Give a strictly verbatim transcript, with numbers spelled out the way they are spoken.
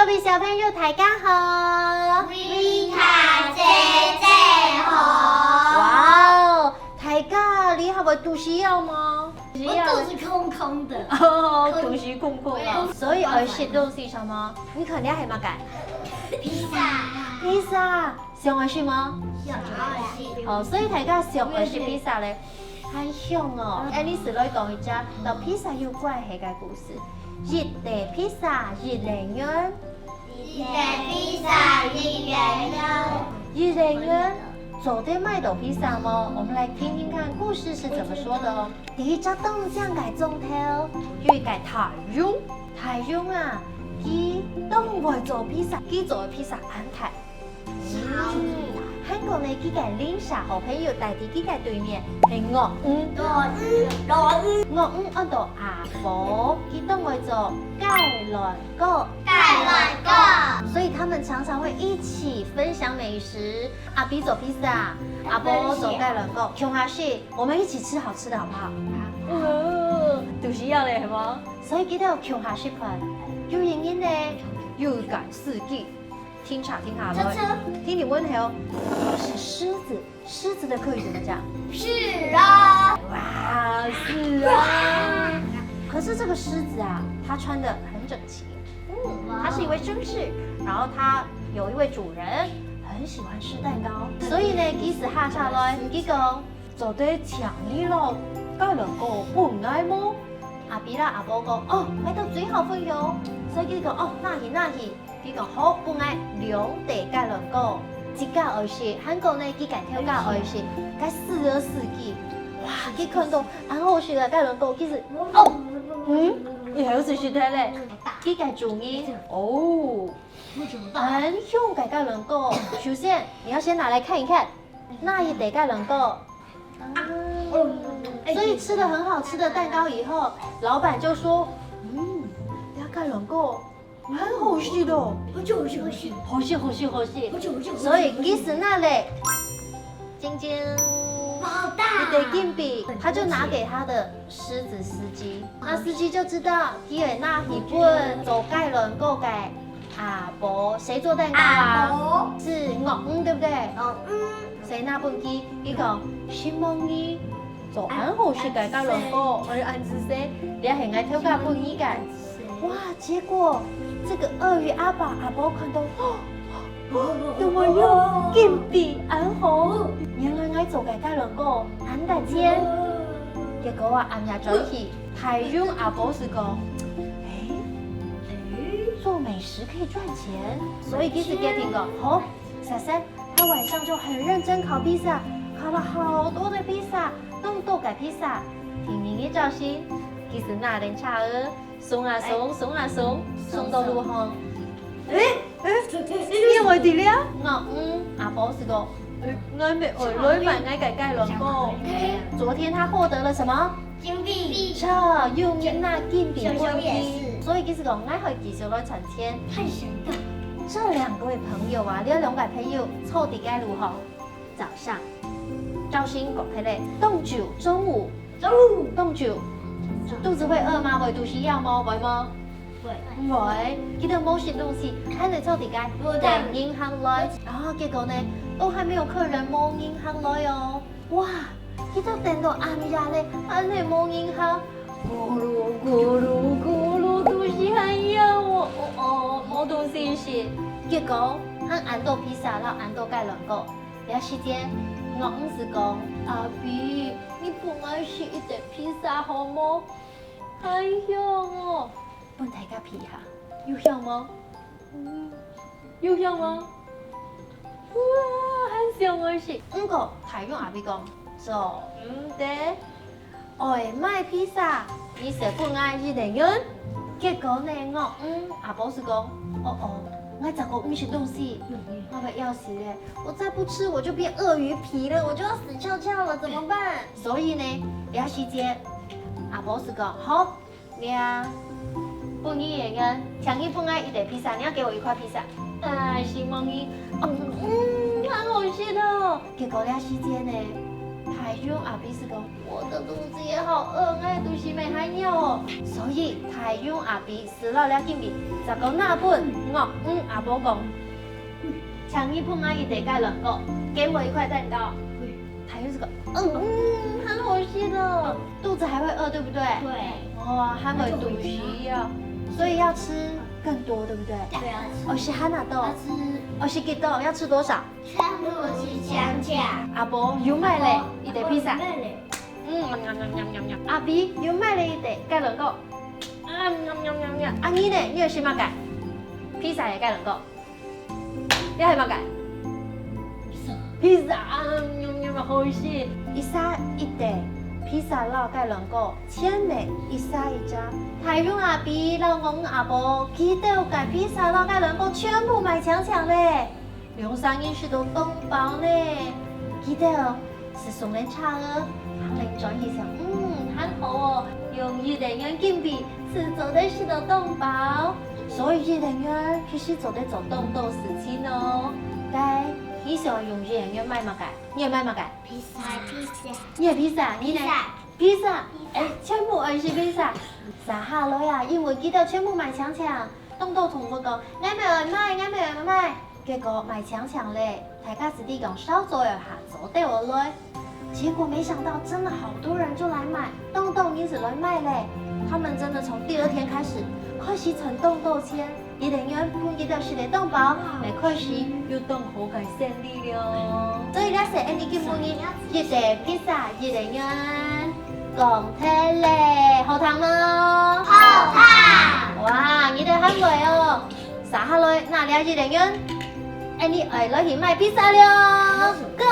各位小朋友，大家好！維塔姐姐好！哇哦，大家，你還會肚屎枵嗎？我肚子空空的。哦，肚屎空空啊。所以愛食東西什麼？你看你還蠻敢。披薩。披薩，想愛食嗎？想愛食。好，所以大家想愛食披薩咧。 還香哦！Alice來講一隻同披薩有關係个故事。一垤披薩一垤銀。一垤披薩一垤銀。一垤銀做得買到披薩嗎？我們來聽聽看故事是怎麼說的哦。第一隻當靚个莊頭，有一個大翁，大翁啊，佢當會做披薩，佢做个披薩恁大。 嗯，還過呢，佢个鄰舍好朋友戴在佢个對面，係鱷魚。鱷魚，鱷魚。鱷魚安到阿寶，佢當會做雞卵糕。雞卵糕。所以他們常常會一起分享美食。阿比做披薩，阿寶做雞卵糕，共下食，我們一起吃好吃的好不好？好。哦，肚屎枵咧，係無？所以佢兜共下食飯，有一日呢，有一個司機 停車，停下來。車車。聽你問候，是獅子，獅子的客語怎麼講？是啊。哇，是啊。可是這個獅子啊，它穿得很整齊。嗯，它是一位紳士，然後它有一位主人，很喜歡吃蛋糕，所以呢，佢就下車來，佢講：「做得請你摎雞卵糕分𠊎無？」阿比啦阿寶講：「哦，𠊎兜最好分喲。」所以佢講：「哦，拿去，拿去。」 佢講：「好，分𠊎兩垤雞卵糕，自家愛食，還過呢，佢个頭家愛食。」該駛啊駛去，哇，佢看到恁好食个雞卵糕，佢就，哦，嗯，佢好食食忒咧。佢个主人，哦，恁香个雞卵糕，首先你要先拿來看一看，哪一垤雞卵糕？所以吃了很好吃的蛋糕以後，老闆就說：「嗯，這雞卵糕 很好食哦。」好食，好食，好食。好食，好食，好食。所以佢就拿了金金，好大。一垤金幣，他就拿給他的獅子司機。那司機就知道，佢愛拿去分做雞卵糕个阿婆。誰做蛋糕啊？阿婆。是鱷魚，對不對？鱷魚。所以拿分佢，佢講：「承蒙你做恁好食个雞卵糕。」哎，恁仔細，這係𠊎頭家分你个。 哇，結果這個鱷魚阿爸阿婆看到，哦，哦，怎麼有金幣恁好？原來𠊎做个雞卵糕恁值錢。結果啊，暗夜轉去，大翁阿婆就講：「哎，做美食可以賺錢。」所以佢就決定講：「好， 煞煞，他晚上就很認真烤披薩，烤了好多的披薩，恁多个披薩。」第二日朝晨，佢就拿等車仔，送啊送，送啊送，送到路項。「哎，哎，你會知了？」「嗯，阿婆就講，𠊎乜愛來賣𠊎个雞卵糕。」昨天他獲得了什麼？ 金幣。著，又拿金幣分佢，所以佢就講，𠊎會繼續來賺錢。這兩位朋友啊，這兩個朋友坐在該路項，早上，朝晨過忒咧，當晝，中午，中午，當晝，肚子會餓嗎？會肚屎枵無？會無？會。會，佢兜無食東西，還在坐在該，等人客來。然後結果呢，都還沒有客人，無人客來哦。 哇，佢兜等到暗夜咧，還係無人客，咕嚕咕嚕咕嚕，肚屎還枵哦，哦哦，無東西食。結果，還恁多披薩摎恁多雞卵糕。這時節，鱷魚就講：「阿比，你分𠊎食一垤披薩好無？還香哦！」分大家鼻下，有香無？ 有香無？哇，還想愛食。毋過大雁阿比講：「做毋得，愛賣披薩，你先分𠊎一垤銀。」結果呢，鱷魚阿婆就講：「哦哦，𠊎這下毋食東西，𠊎會枵死了，我再不吃我就變鱷魚皮了，我就要死翹翹了，怎麼辦？」所以呢，這時節阿婆就講：「好， 這，分你一垤銀，請你分𠊎一垤披薩，你要給我一塊披薩。」「啊，承蒙你。」「嗯，嗯，還好食哦。」結果這時節呢，大熊阿比斯講：「我的肚子也好餓，𠊎肚屎乜還枵哦。」所以大熊阿比斯摎這金幣，再過拿分，嗯，阿婆講：「請你分𠊎一垤雞卵糕，給我一塊蛋糕。」大熊斯講：「嗯，嗯，很好吃的，肚子還會餓，對不對？」「對。」「哦，還會肚屎啊，所以要吃更多，對不對？」「對啊。」「哦，係還那多。」「哦，係幾多？要吃多少？」「全部係強強。」阿婆又買了一垤披薩。「嗯，阿比又買了一垤雞卵糕。」「啊，阿你呢？你愛食麼个？」「披薩个雞卵糕。」「這係麼个？」「披薩。」「啊，好食。」一儕一垤披薩摎雞卵糕，全部一儕一隻。大熊阿比摎戇阿婆，佢兜个披薩摎雞卵糕全部賣淨淨了。兩儕人食到當飽呢。佢兜斯鬆了車仔，行了轉去想：「嗯，還好哦，用一垤銀金幣斯做得食到當飽。」所以一垤銀其實做得做當多事情哦。該你想用一垤銀買麼个？你愛買麼个？「披薩。」「披薩。」「你愛披薩，你呢？」「披薩。」「哎，全部愛食披薩。」續下來啊，因為佢兜全部賣淨淨，當多動物講：「𠊎乜愛買，𠊎乜愛買。」結果賣淨淨了，大家斯知講少做一下，做得愛來。結果沒想到，真的好多人就來買，當多人斯來買了。他們真的從第二天開始，開始賺當多錢。一垤銀分佢兜食了當飽，也開始有當好个生理了。所以這係𠊎俚今晡日一垤披薩一垤銀，講忒了，好聽無？好聽。哇，你兜還會哦！續下來，拿這一垤銀，𠊎俚愛來去買披薩了。Go！